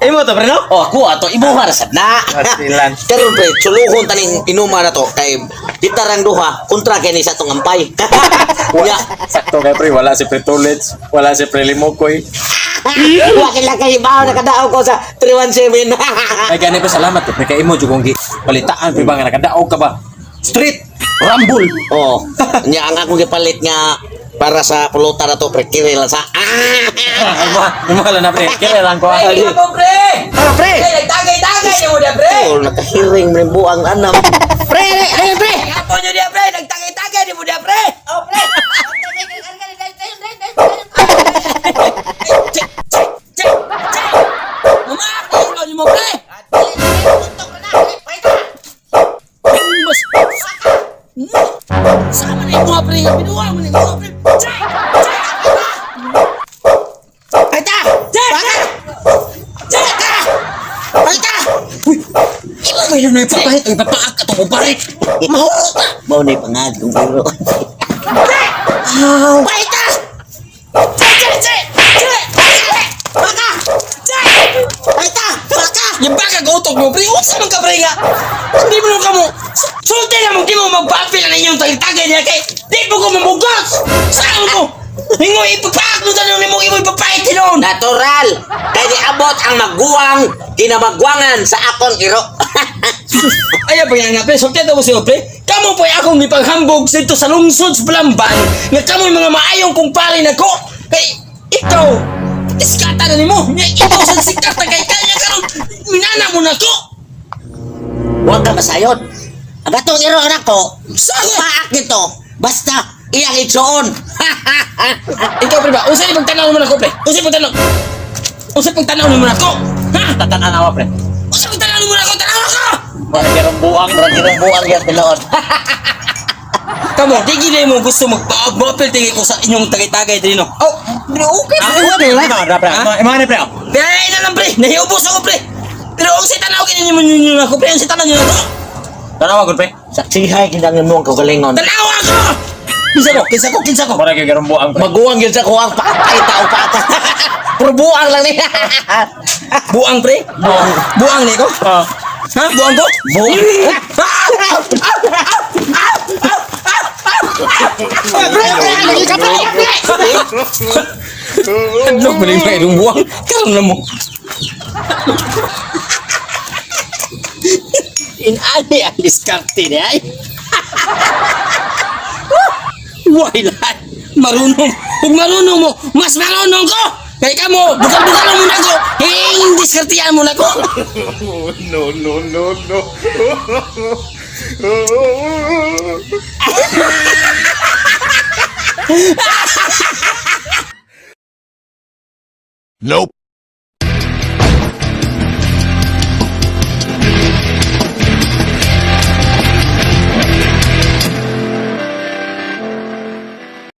Imo to, pre, no? Oh, ako ato imuha ra sad na. Asilan. Karon pre, suluhon taning inuma na to kay gitarang duha kontra kay ni sa atong ampay. Nya, Sakto kay pre, wala si Pre Tulits, wala si Pre Limokoy. wa kila kay bawo nakadaog ko sa 317. Ay gani pa salamat pre kay imo jud kong gi balitaan pre ba nga nakadaog ka ba? Street Rumble. Oh, nya ang akong gipalit nga para sa pulutan na to pre, kiri lang sa. Ah! Ay mo, imo lang na pre. Kaya lang ko. ah. Ay, ako, pre! Ah, pre. Pre, nagtagay-tagay niyo mo dia, pre! Oh, nakahiring mo buang anam. Pre, pre, pre, pre. Ako nyo dia, pre! Nagtagay-tagay niyo mo dia, pre! Oh, pre. Check! Check! Check! Check! Mama, ulo niyo mo, pre! Mas... Sama na yung mga pre nga binuha mo na yung mga pre! Check! Check! Ay ta! Check! Baka! Check! Ay ta! Imo ba yun na ipapahit o ipapaak atong ubarit? Mahurot na! Mao na pangag kung pero. Ay ta! Check! Check! Check! Check! Baka! Check! Ay ta! Baka! Yung baka gutok mo, pre, unsa man ka, pre, nga? Hindi mo nung kamo. Sulti na mo, di mo magpapil na inyong tagay niya kay di mo ko mamugos! Saan mo? Hingoy, ipapaak mo tanong ni mo, imo ipapahit tinon! Natural! Kay niabot ang maguwang kinamagwangan sa akong iro. Ay, pa nga, pre, sulti mo siyo, pre. Kamo po'y akong gipanghambog dito sa lungsod sa Balamban, nga kamo'y mga maayong kumpare nako. Kay, ikaw, iskata na nimo. Nga, ikaw sa sikata kay kanya karon minana mo nako. Huwag ka masayod. Ang atong iro anak ko, Saan? paak nito. Basta iyang igsoon. Ikaw, pre ba? Unsay pagtanaw mo nako, pre? Unsay pagtanaw? Unsay pagtanaw mo nako? Ha? Tatan-anawa pre. Unsay pagtanaw mo nako? Tanaw ka! Wala kirong buang. Murag irong buang yan tinuod. Kamo, di gid mo gusto magpa-apel tingin ko sa inyong tagay-tagay diri no. Oh, pre, okay. Ha? Imo na pre. Ha? Imo na pre. Pero ay na lang pre, nahiubos ako pre. Pero unsay tanaw gid ninyo ninyo nako pre, unsay tanaw ninyo nako? Tanawa gud pre. Saksihay kinangin mo ang kagalingon. Tanaw ako! Kinsa ko? Kinsa ko? Kinsa ko? Mura gyud kirong buang pre. Maguwang yun sa kuwang paatay tao paata. Puro buang lang niya. Buang pre? Buang. Buang ni ko? Ah. Ha? Buang ko? Buang. Pre, pre, lagi ka pre! Pre! Hadlok mo na yung buang. Karon na mo. Inani ang diskarte niya ay. Why lahat? Marunong. Kung marunong mo, mas marunong ko! Kaya ka mo, bukal-bukal mo na ko! Hing, diskartihan mo na ko! No, no, no, no. Nope.